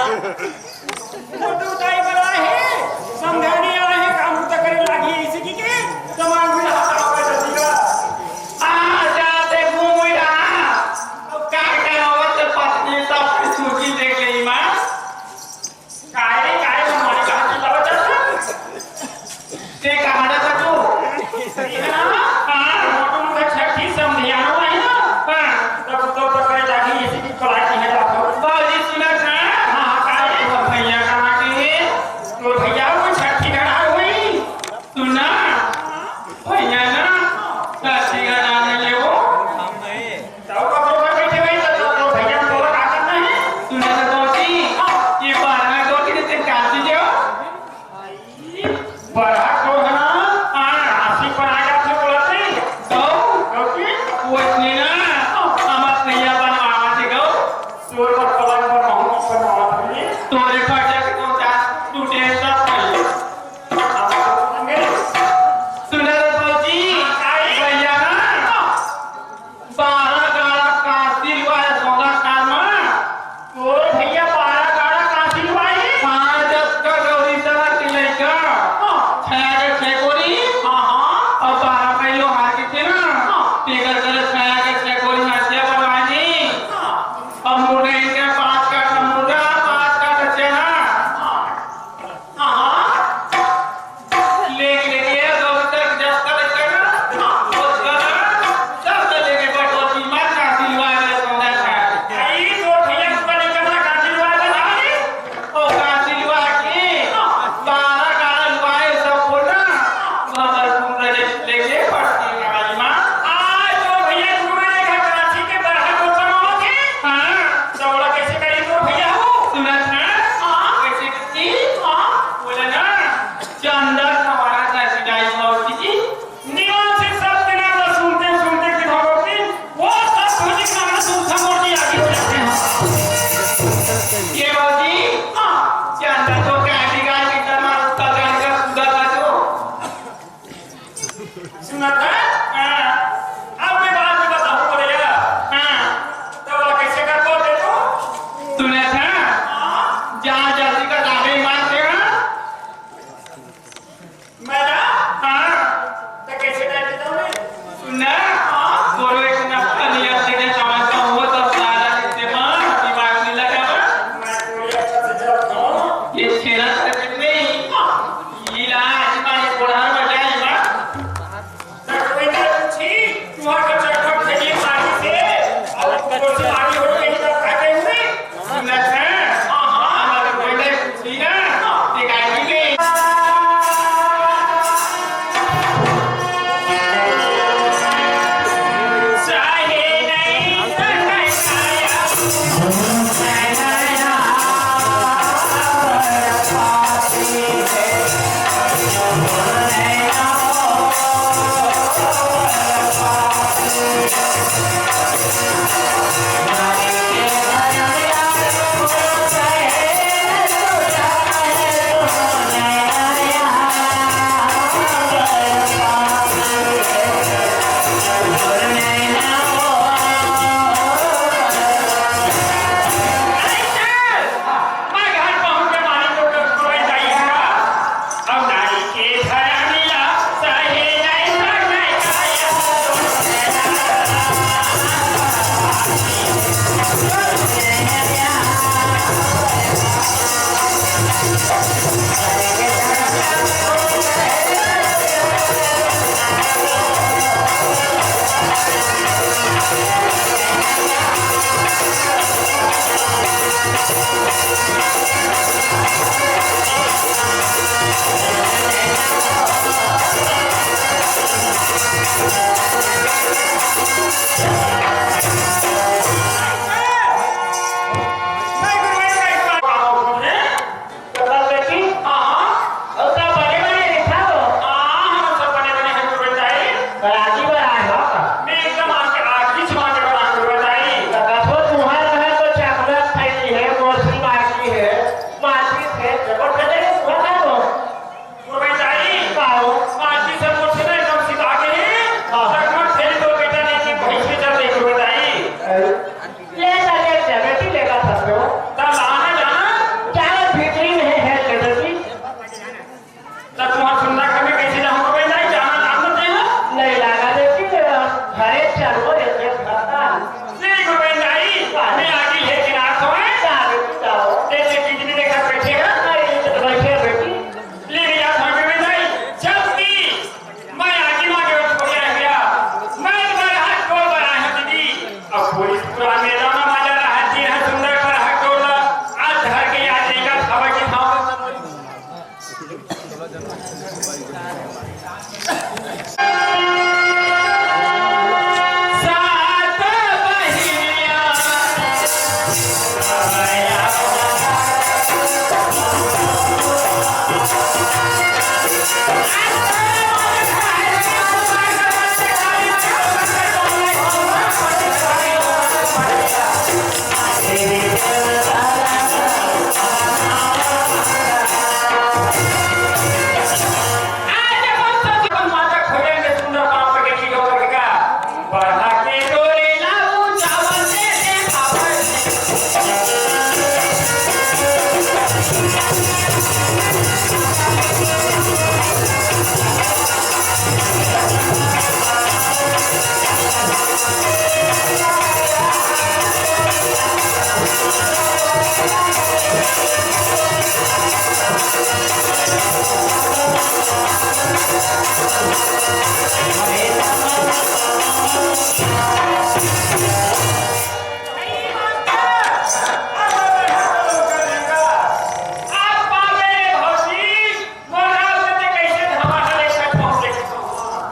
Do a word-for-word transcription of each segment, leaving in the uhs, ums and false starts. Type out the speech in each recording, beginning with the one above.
Photo उतारे बर आए हे, समझाने आए हे, काम तो करे लागी, ऐसे की के, दिमाग में हाथ आवे जल्दी का। आ, जाते घूम रहा। अब का करावत पत्नी सब सूची देख ले माँ। काय रे, काय रे, मारे का चिल्लावत है? ते कहाँ रहता तू? हाँ, मोटू मोटा छठी समधियानो है ना? हाँ, तब तो पकड़े लागी, इसी की पलाटी है बाबू। बाबूजी सुनत है? हाँ, हाँ, काय रे? तो भैया कहाँ के है? तो भैया वो छठी घड़ा हुई। सुना? भैया ना, छठी घड़ा नहीं है वो। तब कपड़ों पर बैठे हुए तो, तो भैया को बोला, "का करना है?" सुना तो दोती, ये बारह दोती ने तेरे काट दीजिए हो। बड़ा तो है ना, हाँ, आशिक पर आ जाते बोलत नहीं। गौ, गौ की? वो इतने ना, हम भैया बनवावा थे गौ। तोर पर पलंग पर महूँ बनवावा थे। तोरे पर जग तो जा, तू टेंशन नहीं। अब तो सुनेंगे। सुना तो दोती, हाँ, का है? भैया ना, बारह गाड़ा कांसी लुवाए सोना कान म। तोर भैया बारह गाड़ा कांसी लुवाए? हाँ, जतका गौरी सरा के लइका। हाँ। छह के छह कोरी। हाँ, हाँ। अउ बारह के लोहार के थे ना। हाँ। तेकर करे छह के छह कोरी हंसिया बनवाए नी। हाँ। अब मुर्गा इनके पाँच काठा मुर्गा, पाँच काठा चना। हाँ। हाँ। लेके, लेके, दो तक जब तक करना, वो करना, सब तक लेके बैठो, तीन बार काशी लिवा ले, सोना खा। आई तो भैया ऊपर निकलना, काशी लिवा ले, भाई। ओ काशी लिवा के, बारह गाड़ा लिवाए, सब बोलना, बाबा तुम रहे, लेके पड़ती है, हमारी माँ। आज तो भैया गुरु ने कहा, काशी के बाहर को बनाओ के। हाँ। तो बोला, "कैसे करी तो भैया हो?" सुना था? हाँ। कैसे करती? हाँ। बोला ना, चंदा हमारा था सिलाई मौसी जी। निवास से सब दिन आप सुनते, सुनते कि भगवती, वो सब म्यूजिक में हमने सुनता मोटी आगे हो जाते हैं। ये मौसी, हाँ। चंदा तो क्या बिगाड़ के करना, उसका गाने का पूरा था जो। सुना था? हाँ। अब मैं बात में बताऊँ बोले यार। हाँ। तो बोला, "कैसे कर बोलते तू?" सुना था? हाँ। जहाँ जल्दी का दावे मारते हैं। मैं ना? हाँ। तो कैसे कर देता हूँ मैं? सुना? हाँ। बोलो, एक नक्शा नहीं, अब तेरे समझता हूँ, वो तो सारा इस्तेमाल दिमाग में लगा हुआ। मैं कोई अच्छा से चलता हूँ। ये छेड़ा तो नहीं। हाँ। ये ला, आज का ये थोड़ा बजा, ये बात। डॉक्टर ने पूछी, "तुम्हारा चक्कर खड़ी मारी से, और कुछ मारी हो गई तो खाते हुए?" सुनत है? हाँ, हाँ, डॉक्टर ने पूछी ना, ते काय की गई? चाहे नहीं तो नहीं आया। मैं घर पहुंच के मालिक को टोकराई जाई है। अब नारी के धरम ला सहे नहीं, नहीं, नहीं, नहीं। तो सब बेटी, हाँ, हाँ। और सब बने बने दिखा दो। हाँ, हम सब बने बने हैं, गुरु भाई। राजी बना है, हाँ। मैं एकदम आके, आखिरी जमाने का नाम, गुरु भाई। तो देखो, तुम्हारे घर तो चॉकलेट फैली है, मोसी माखी है, माचिस है, जबर फैले, वो खा दो। गुरु भाई, का हो? माचिस से मोसी ना एकदम सिता के ही, हाँ। चकमक फैली तो बेटा नहीं कि भैंस भी चल रही, गुरु भाई। अरे। ले जा, ले जा, बेटी लेगा सब तो। तब लाना जाना।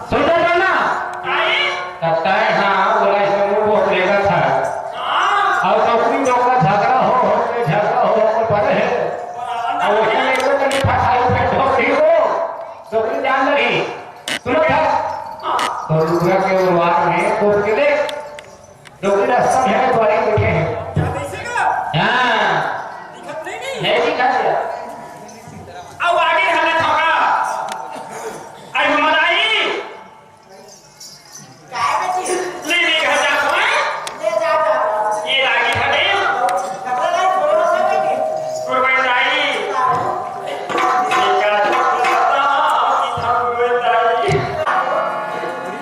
सुंदर बना। आई? त तैं हा ओला समूह बोल लेगा था। हाँ। अउ डोकरी लोग का झगड़ा हो, हो के झगड़ा हो, हो के परे हे। अउ ओही में एकदम नहीं फंसाई, फेंक हो रही हो। डोकरी जान लगी। सुनो था। हाँ। तो लुगरा के उलवार में कोस के देख। डोकरी रास्ता में है, द्वारी बैठे हैं। हाँ। दिखत नहीं, नहीं। नहीं दिखा दिया। अब आगे हमें थोड़ा। आई मदाई। काय बची? ले, ले, घर जा, सुन। ले जा, जा। ये रागी खा दे। खतरा नहीं, थोड़ा सा लेके। गुरबाई दाई। ये का छोटा सा, कि था गुरबाई दाई।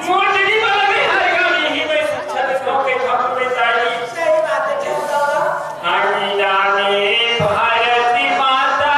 मोर दीदी वाला भी हर गाँव यही में शिक्षा देता हूँ कि था गुरबाई दाई। सही बात है, क्या बताओ? अंगना में भारती माता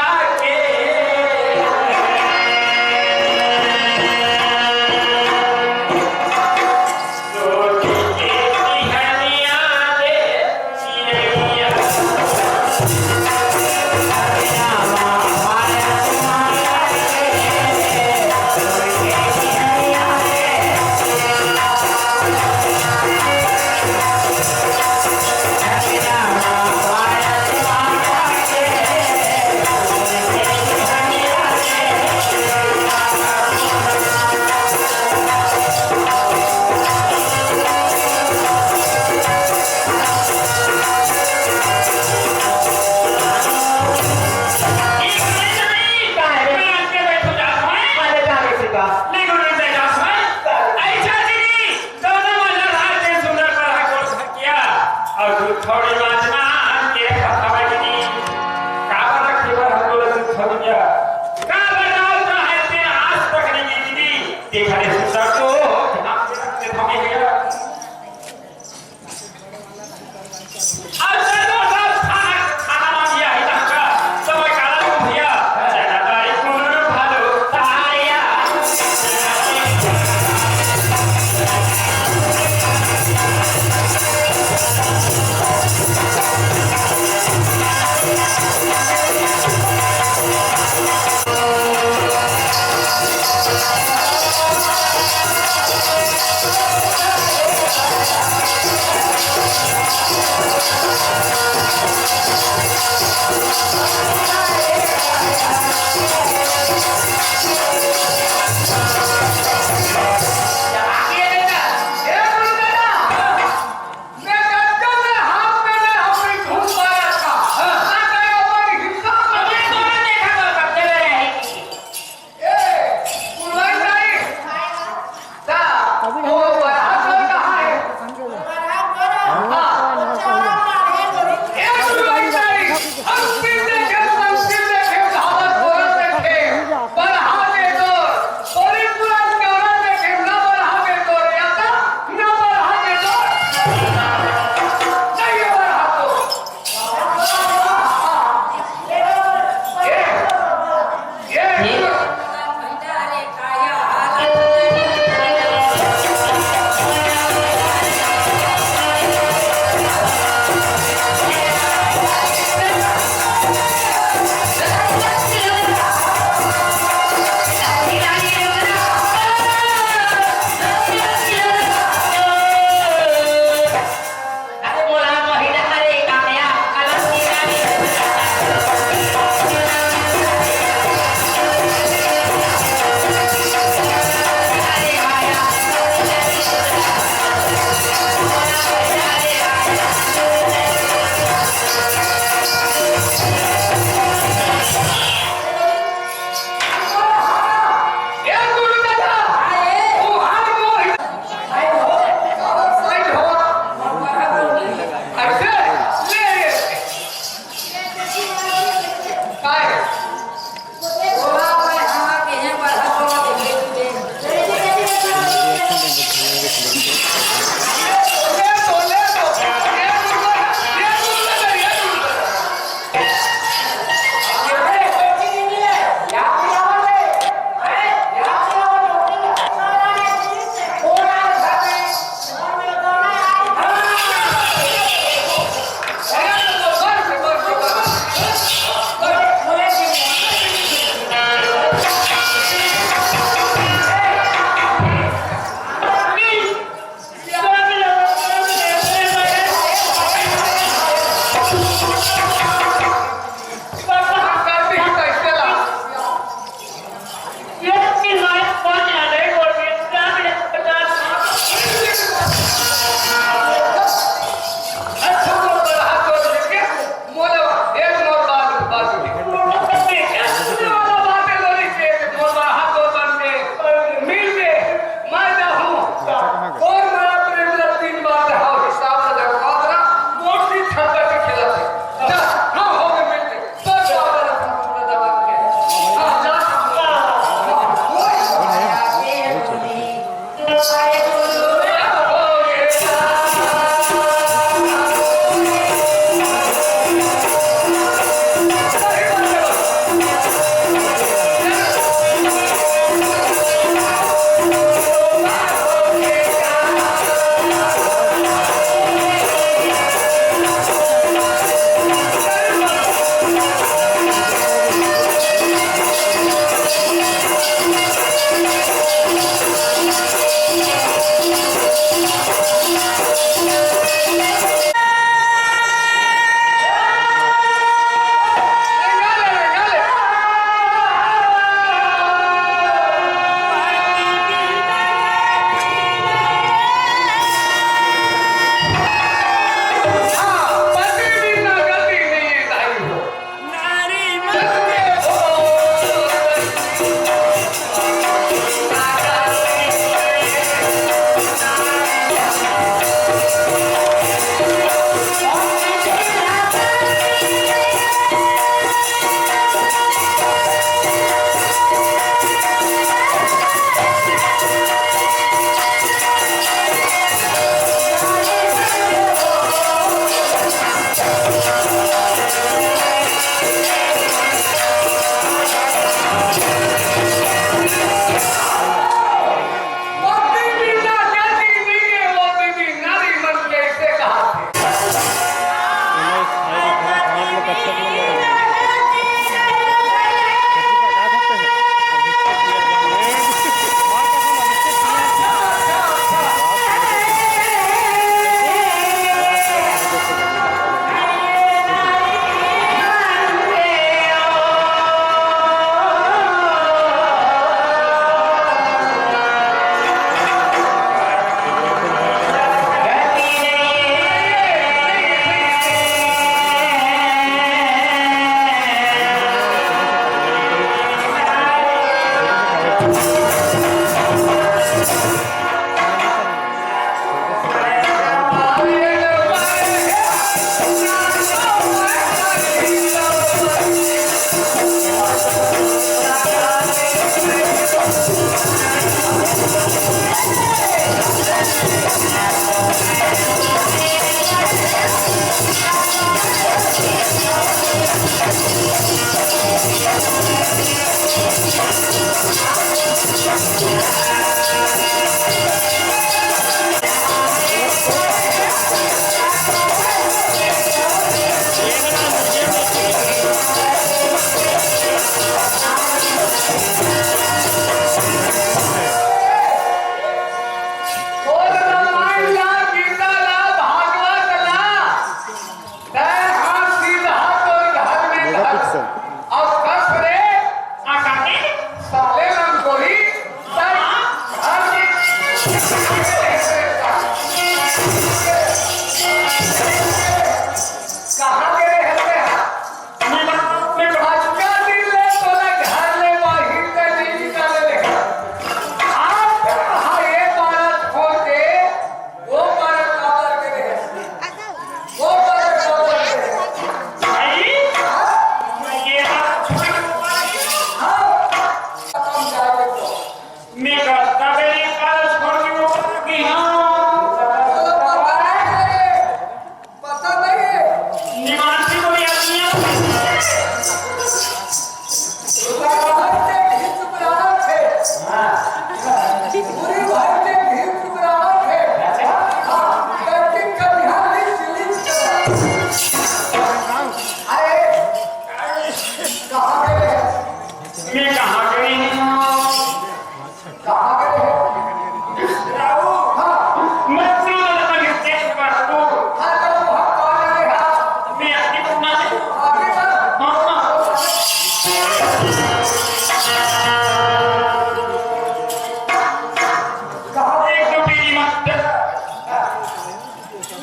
कहा एक दो बीड़ी मत।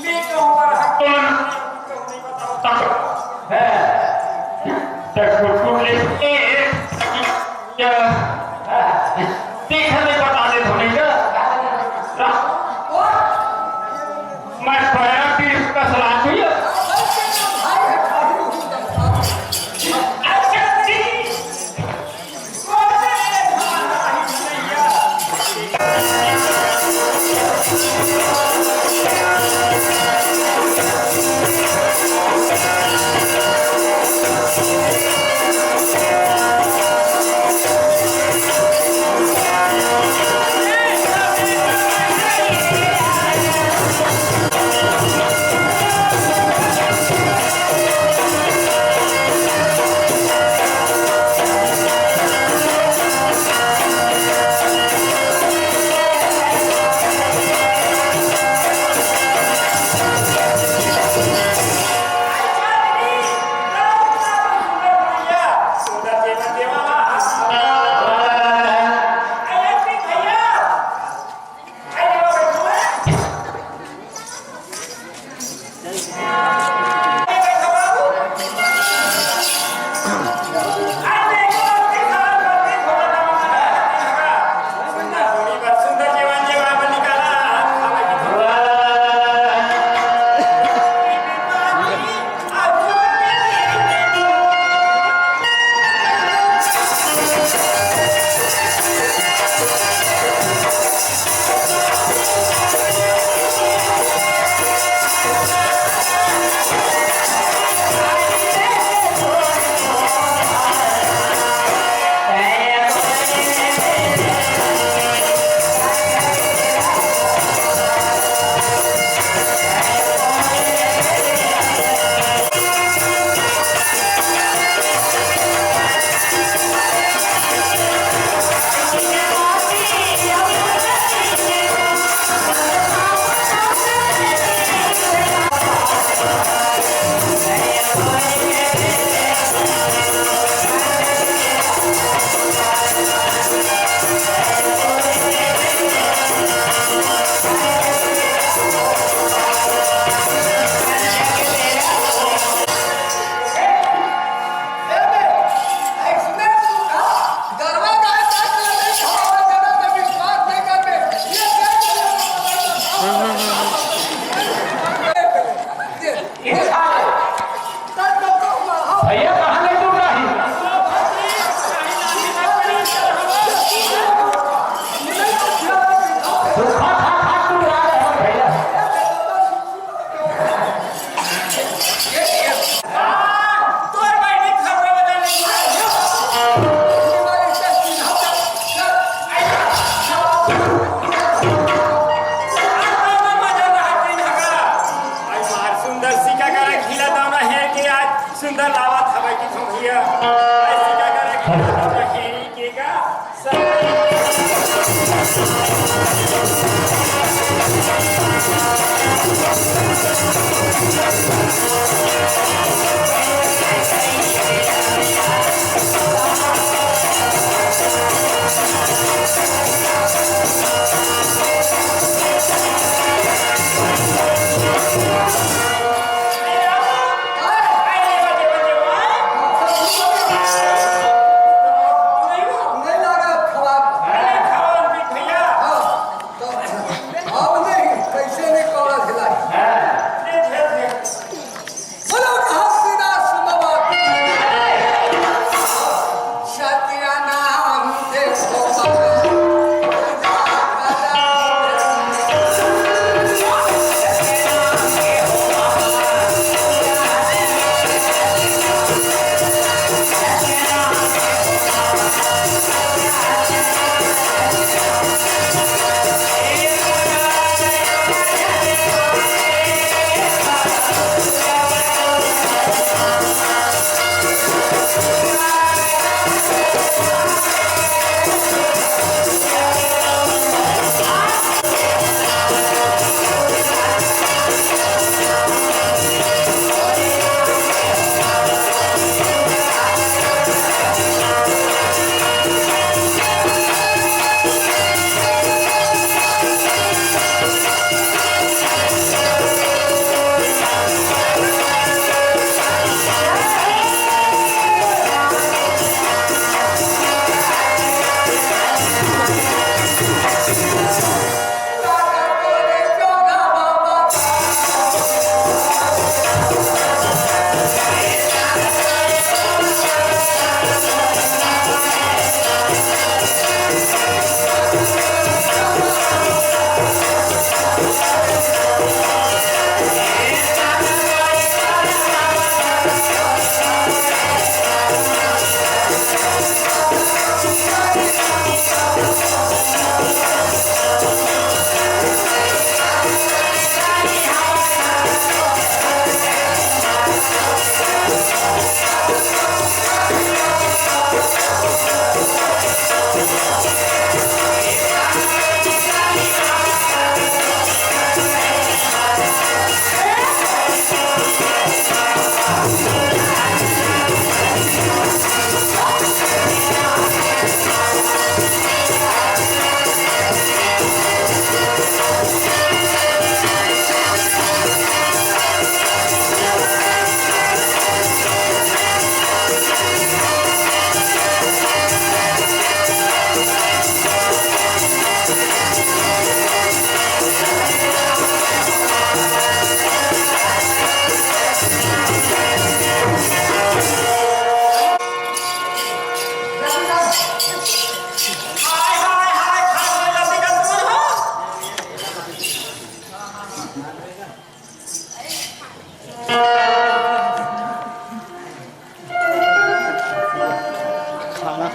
मैं कहूँ पर हक तो ना। तक, तक कुरकुर लेके, या, देखा नहीं बता दे धोने का। मैं पैरा पीर का सलाह हुई। भैया, कहाँ ले तू रही? धोखा खा खा तू आ रहे हो भैया। सुंदर सिका करा खिला दाना हेर के आज सुंदर लावत हवय कि हम भैया। आज सिका करा खिला दाना हेरी के का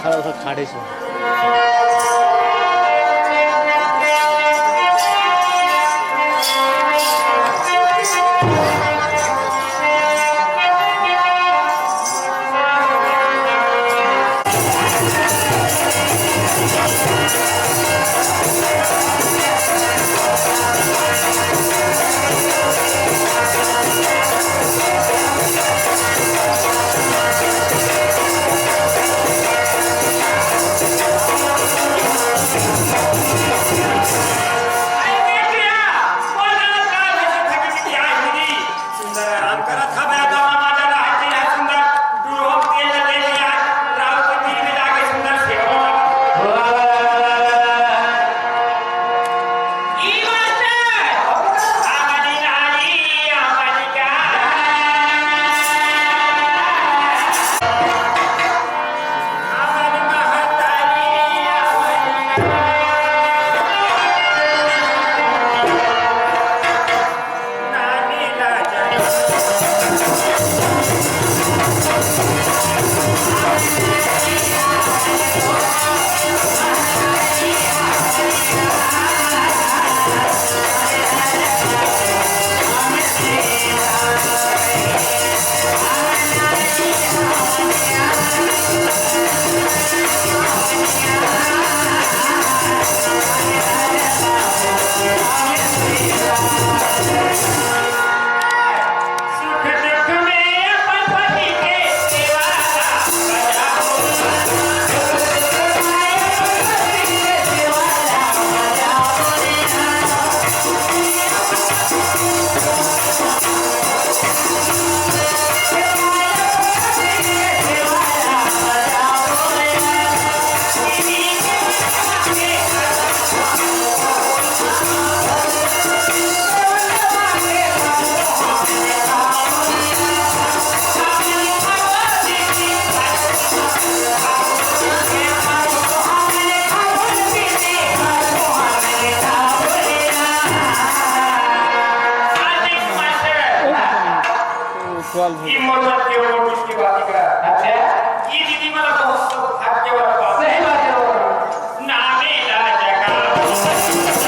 खड़ा होकर खाड़े से। ई मोर मन के ओर इसके बात का। अच्छा। ई दीदी मन बहुत सौभाग्य वाला बात। सही बात है। नामे राजा का।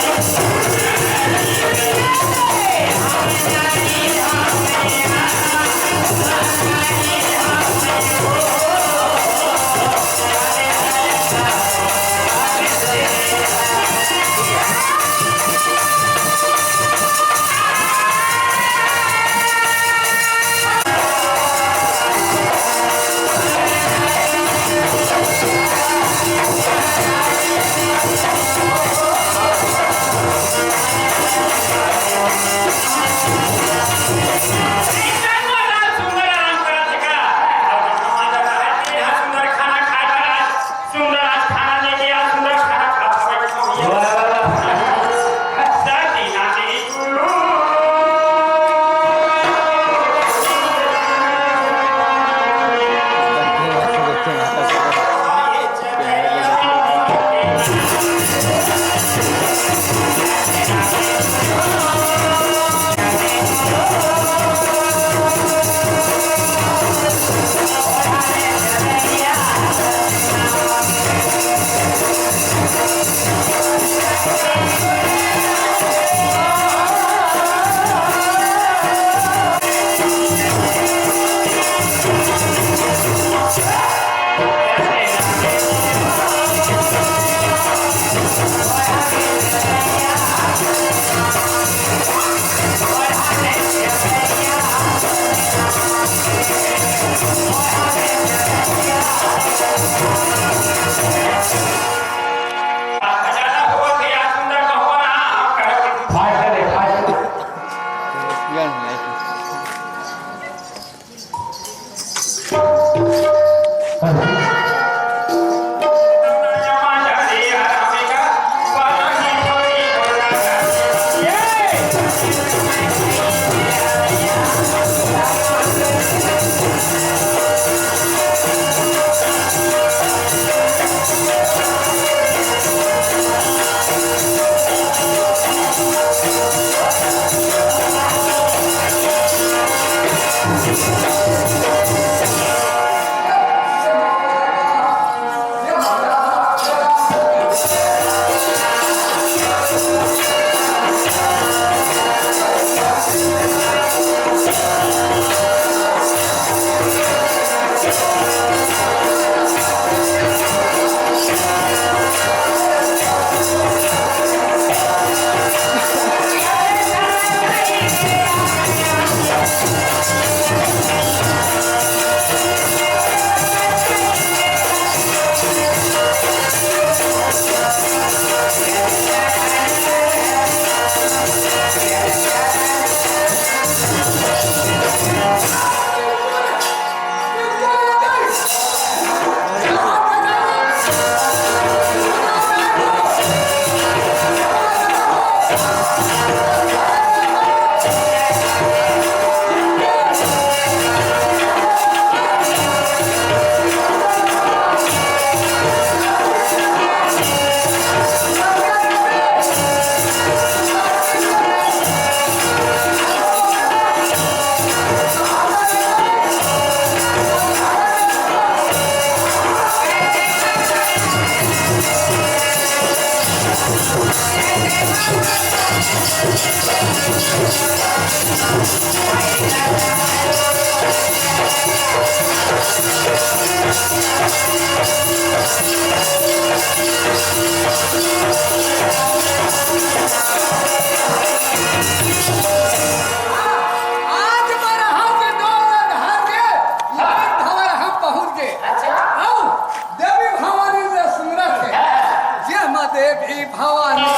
भवानी।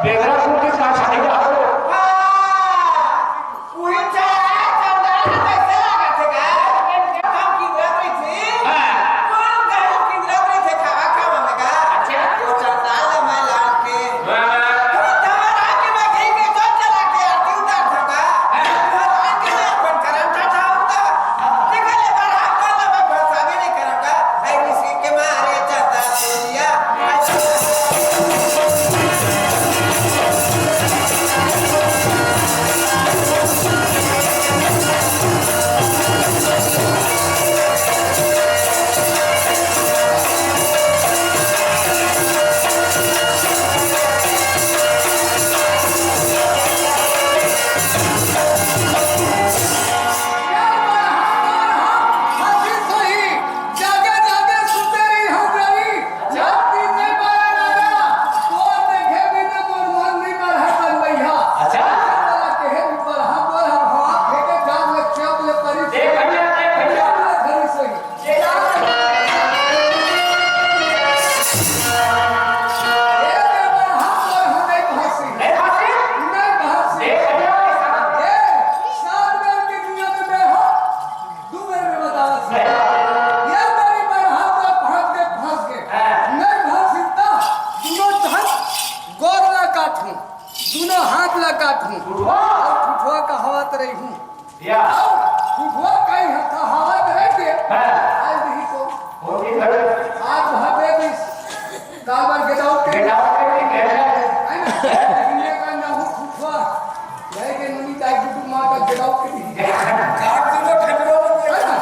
बेगरा कुल के का छाती का हो? हाँ। उही चाहे चंडाल के कैसे लागत हे गा? हम किंदरत रहिथे। हाँ। कौन कहूँ किंदरत रहिथे खावा खावा में गा? अच्छा। वो चंडाल ल मैं लान के। वाह। वो धमरा के मैं घी के जोत जला के आरती उतार दूंगा। हाँ। वो लान के मैं अपन करंट हटाऊंगा। हाँ। देखा ले बरहा को तो मैं भरोसा भी नहीं करूंगा। ऐ मिश्री के मारे चंदा सूर्या। अच्छा। देख भैया, देख भैया। गोड़ ला काटहूं, दूनों हाथ ला काटहूं, अउ ठुठवा कहावत रहिहूं। या। अउ ठुठवा कहीं हथा हावत रह के, हाँ। आज नहीं तो। वो भी घर। आज भावे भी काबर गेट आउट के। गेट आउट के भी घर है। है ना? इंडिया का ना हो ठुठवा। रह के नमी ताई गुटू मार का गेट आउट के भी। काट दो ठंडो में। है ना?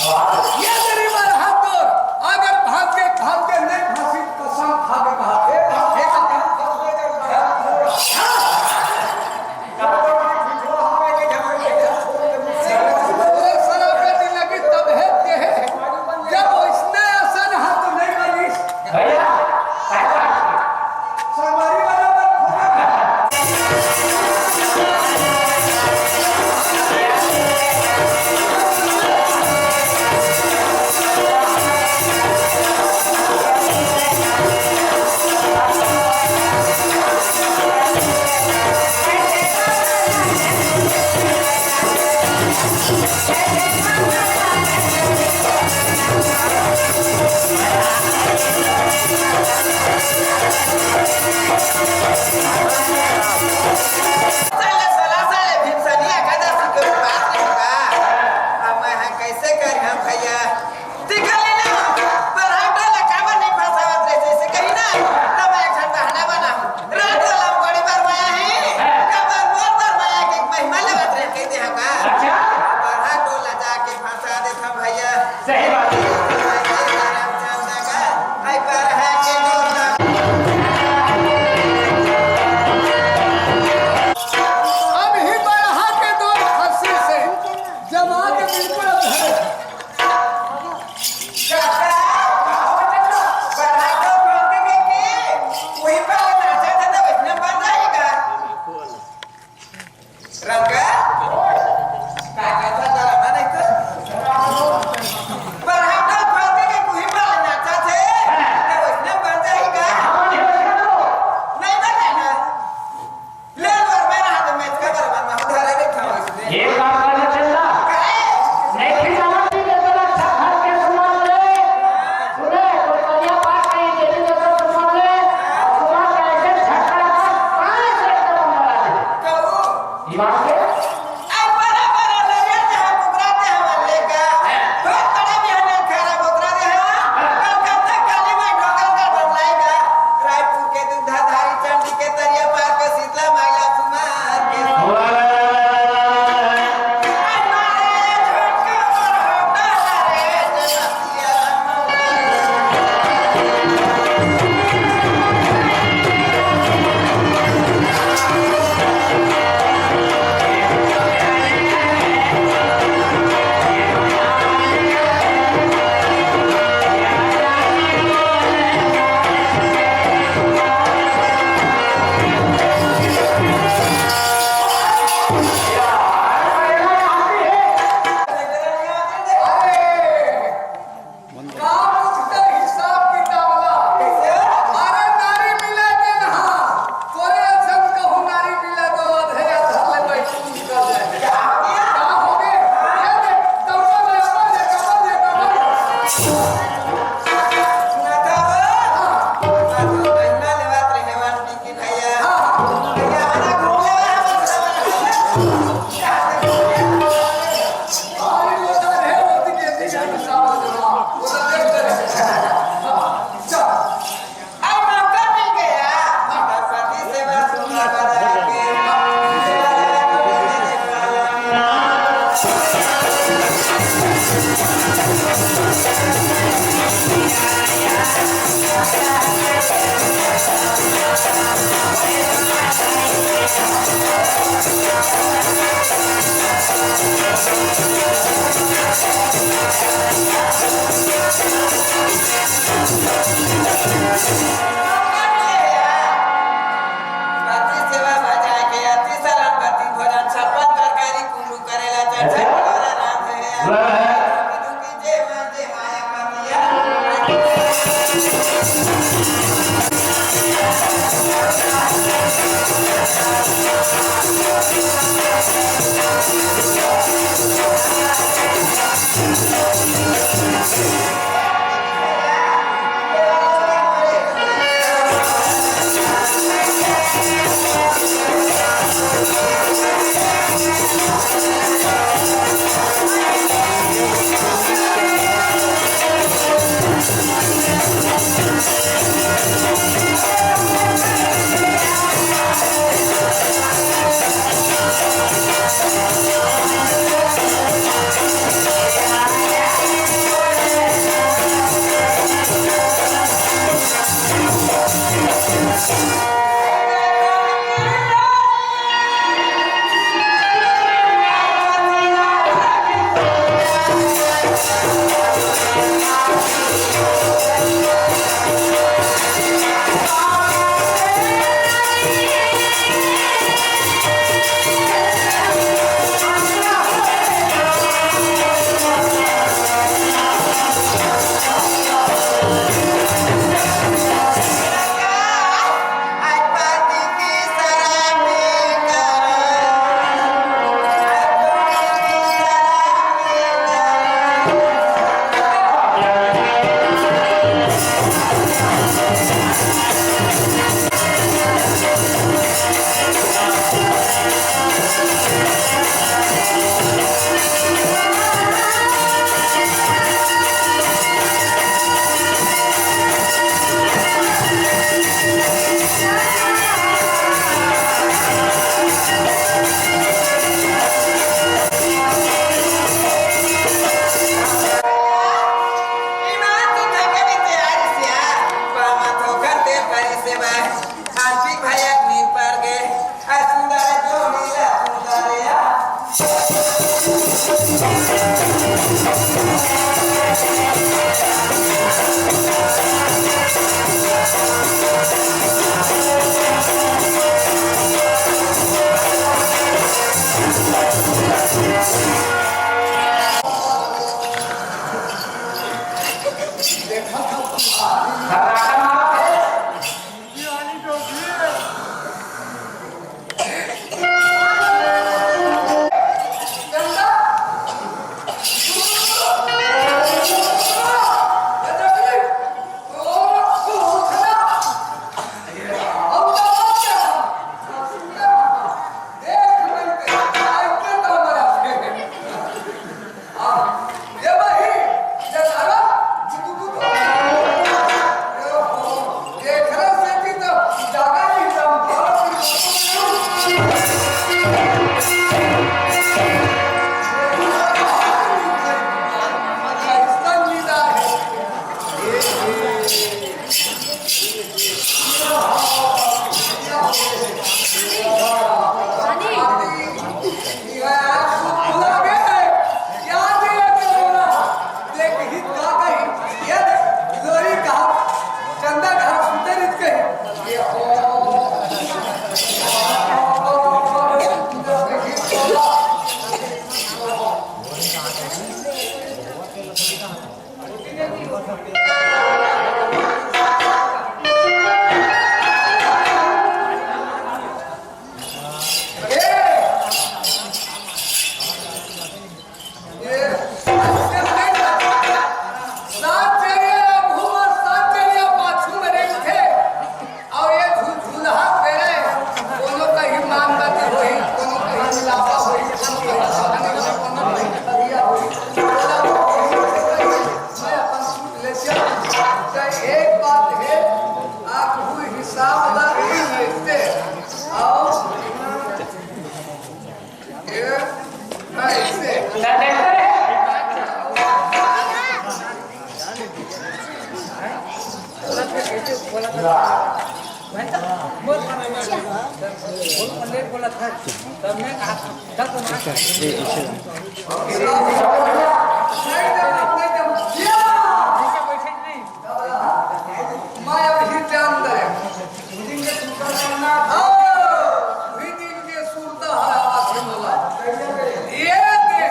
वाह। ये मेरी बात हाथ तोड़। अगर भाग के, भाग के नहीं फांसी कसम खा के कहा। ए, भाग के कसम खा के कहा। साले, सोलह साले भीमसनी एकादशी के उपास रहिबा। अब मैं ह कइसे करहूं भैया? देखा ले ना, बरहा डोला काबर नहीं फंसावत रहे, जैसे कही ना, तब एक ठन बहाना बनाहूं। रात वाला हम कोड़ी बरमाया है, काबर मोर बरमाया के महिमा लेवत रहे, कह दे हम का। अच्छा। बरहा डोला जाके फंसा देथन भैया। सही बात है। रामचंद्र का, आई बरहा के डोला। अब ही बरहा के डोर फंसी से जमा के बिल्कुल अब धरे। ले बर मैं रहा तो मैं इसका बर मैं मैं उधारे नहीं खाऊं इसने। ये काम करना चलता। काहे? नहीं खिलाना नहीं देता, अच्छा घर के सुना ले। सुने, तो करिया पास नहीं, देवी देवता सुना ले। सुना के ऐसे झटका लगा, कान से एकदम अंदर आ जाए। कहू। दिमाग से। अब बड़ा बड़ा लगे, अति सेवा बजाए के, अति सरन, अति भोजन, छप्पन तरकारी, कुंडू करेला, चटचट वाह। बोल, बोल, बोला था। तब मैं कहा, जब तो मार। मैं अभी जान गए। हाँ, भी दिन के सुरता है आवाज बोला। ये दे,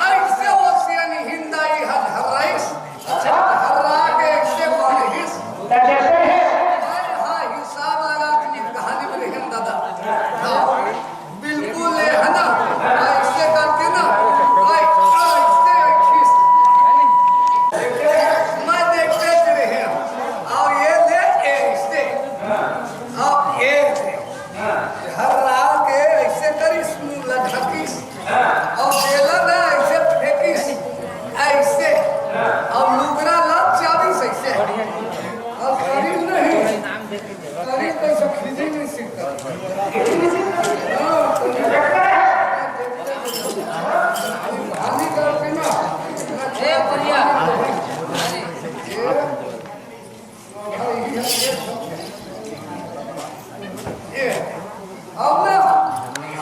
ऐसे ओसियन हिंदाई हर हर रईस। अच्छा, हर राग ऐसे बारिश। हाँ, हिसाब लगा के कहानी में लिखन दादा। हाँ, बिल्कुल ले, है ना? ऐसे करके ना, ऐ-, ऐसे, ऐसे। मैं देखते रहे, और ये ले, ऐसे। अब ये ले। हर राग के ऐसे करिस, मुंह लटकिस। और बेलन ना ऐसे फेंकिस, ऐसे। और लुगरा ला चाबिस ऐसे। और करीब नहीं, करीब तो सब खींचे नहीं सीखता। हाँ, तो हानि करके ना, ना ए, बढ़िया। ये, अब ना,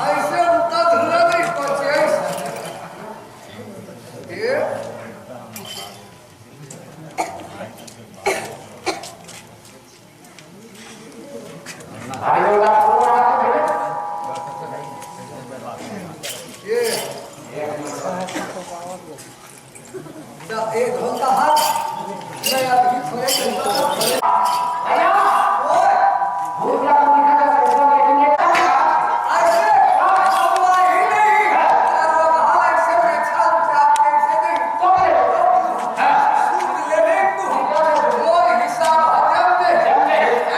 ऐसे उल्टा धुल्ला नहीं, पच्चीस। ये, ये, ये। दा-, ए, ढोल का हाथ। ले यार, ये थोड़े से ऊपर, थोड़े। भैया, ओए। भूत का तो दिखा था, सर, इसको लेकिन ये अरे, बाबा ही नहीं। अरे, बाबा, ऐसे में अच्छा, अच्छा, कैसे नहीं? तो बोले, हाँ। सूद लेने तू। वो हिसाब हजम दे। हजम दे। है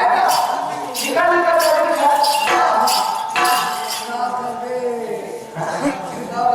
ना? निकाल, निकाल, निकाल। हिसाब दे। हिसाब, हाँ।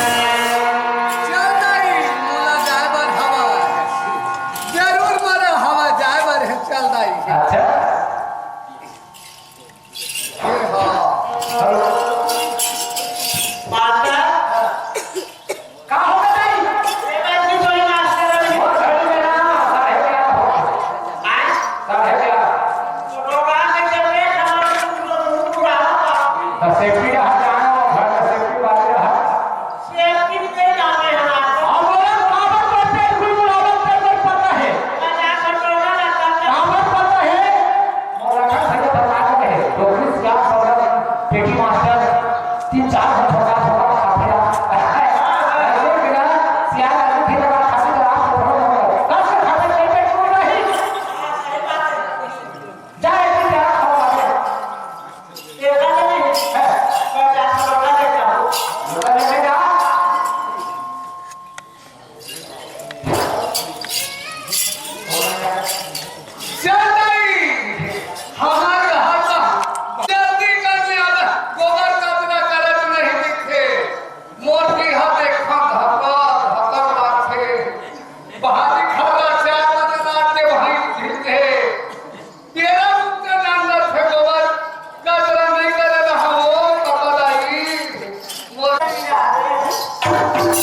चल दाई, मोला जाए बर हवा। जरूर मोला हवा जाए बर हे, चल दाई। अच्छा। ये हाँ। हेलो। पाटा। का होगा दाई? ए, बैठी कोई मास्टर अभी। बहुत घड़ी में ना, साढ़े ग्यारह हो। आय? साढ़े ग्यारह। तो प्रोग्राम में चल रहे, हमारे पूरा, पूरा। तो सेफ्टी रहा, जाना, घर में सेफ्टी वाले रहा। सेफ्टी के नाम है हमारे। हम लोग काबर पर पेट गुड़गुड़ावत, पेट पर पड़ता है। काबर पड़ता है? मौलाना भैया बता रहे हैं, डोकरी सियार सौरभ, पेटी मास्टर, तीन चार घंटा का होगा, काफी रहा। ऐसे बिना सियार आदमी भी लगा, खाली तो रात को थोड़ा बहुत दस के खाते नहीं बैठ नहीं। जाए कि क्या खाओ आगे। देखा नहीं है? मैं क्या करूँगा, देखा। आ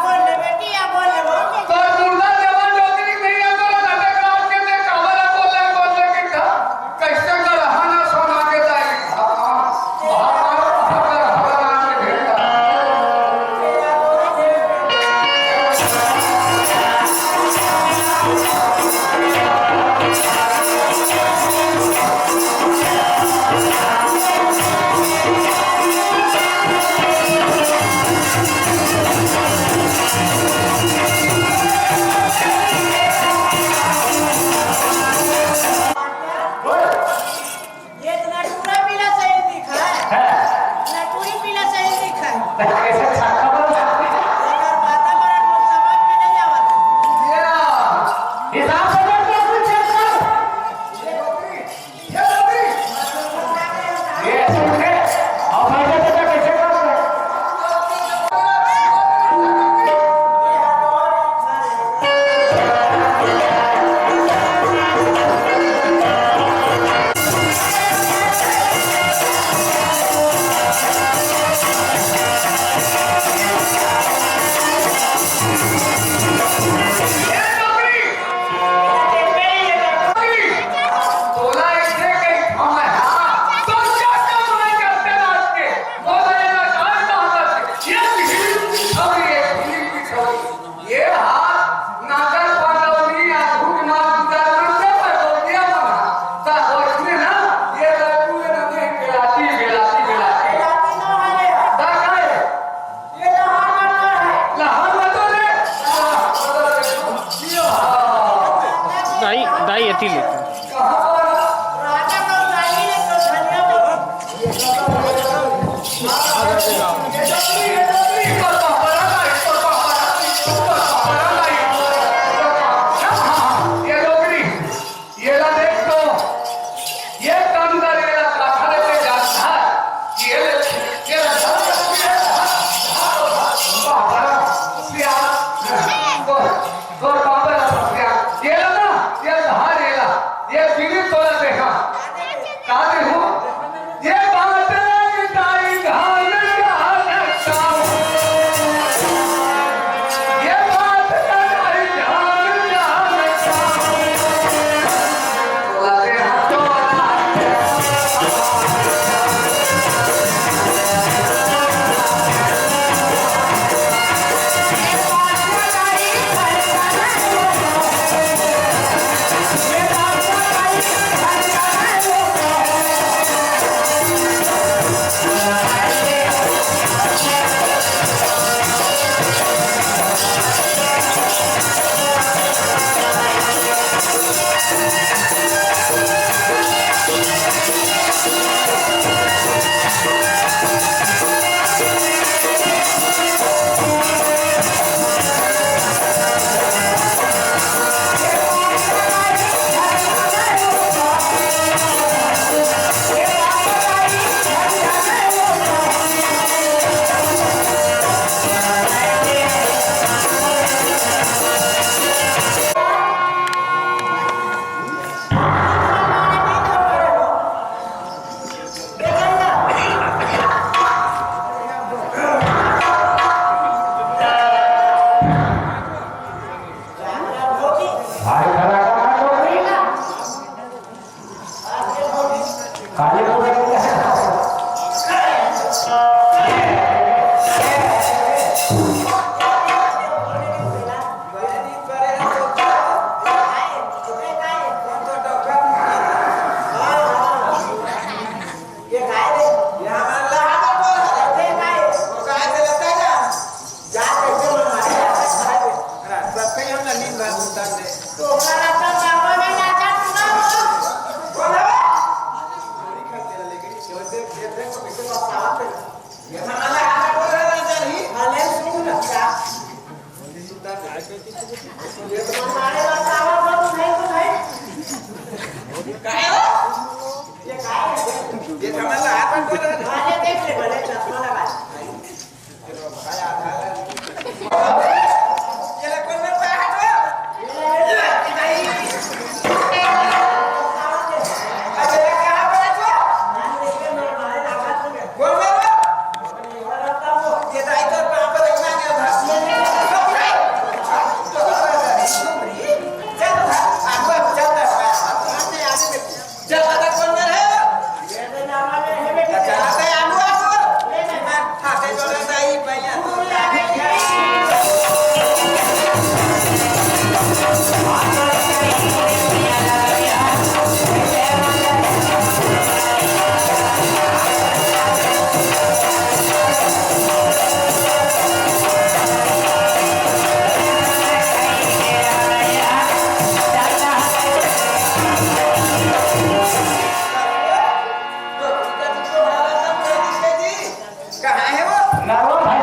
बोल ले बेटी, आ बोल ले, बोल। तोर मुर्दा जवान डोकरी नहीं है, तोर नाटक राज के ते काबर बोल ले, बोल ले कि था? कैसे कर हना सोना के दाई? भगवान, भगवान, भगवान के भेंट। ये तो नटूरा पीला सही दिखा है। हाँ। नटूरी पीला सही दिखा है। कैसे छक्का बोल सकते हैं? अगर वातावरण को समझ में नहीं आवत। ये हिसाब से बोल के कुछ छक्का। ये सुन के, और भाई साहब, कैसे बात है? ये हाथ नागर पांडवनी आधुक नाग उदार करते पर बोलिया मना। ता होश में ना, ये लड्डू ये ना देख के लाती, बेलाती, बेलाती। बेलाती ना हरे। ता काय? ये लहान मटर है। लहान मटर है। ये हाथ। दाई, दाई, एती ले। कहाँ पर? राजा तो रानी ने तो धनिया बोली। ये ला देख तो, ये काम कर, ये ला कथा लेके जाता है। ये ले, ये ला, प्यार, तो, तो बाबा ला प्यार, ये ला ना, ये ला, ये ला, ये बीवी तोला देखा। का देखो? ये बात नहीं ताई धान का नक्शा। ये बात नहीं धान का नक्शा। बोला दे हाथों वाला। नरवा